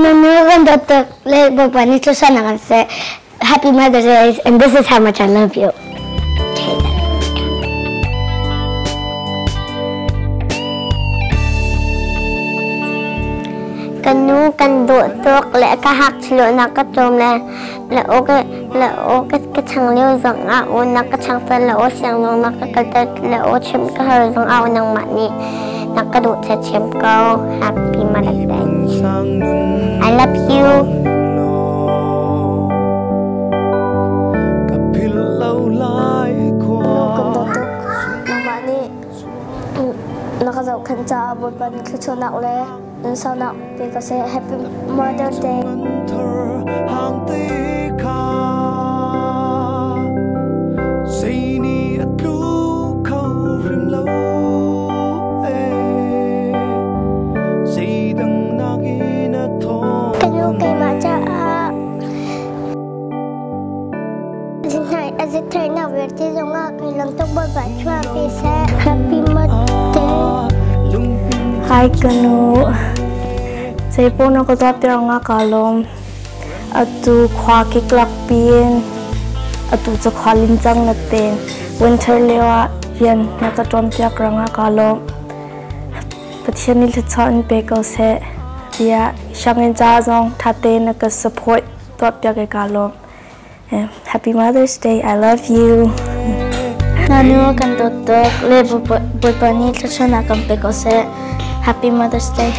Nanu kan dawt tuk le Bawipa nih thluachuahnak an seh. Happy Mother's Day and this is how much I love you. Ka nu kan dawt tuk le ka hak chilo na ka cawm le le o ka le o ka ka chang lio zong ah o na ka chang tal le o siang zong na ka kal tal le o chim ka har zong ah o nangmah nih na ka duh che chim ko. Happy Mother's Day. I love you. Nangmah nih na ka zohkhenh caah Bawipa nih thluachuahnak le nunsaunak pe ko seh. Happy Mother's Day. Ka nu keimah caah Azithaina vialte zongah kai lawm tuk Bawipa chuahpi seh. Happy Mother's Day. Hi ka nu. Zeipaoh na ka tuah piak nga ka lawm. Atu khua kiklak piin atu cu khua lincang na ten. Winter lio ah rian na ka ṭuan piak rangah ka lawm. Pathian nih thluachuah in pe ko seh. Tiah sianginn ca zong ṭha tein na ka support tuah piak i ka lawm. Happy Mother's Day. I love you. Nanu kan dawt tuk le Bawipa nih thluachuahnak kan pe ko seh. Happy Mother's Day.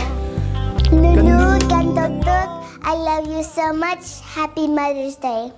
Nunu kan dawt tuk. I love you so much. Happy Mother's Day.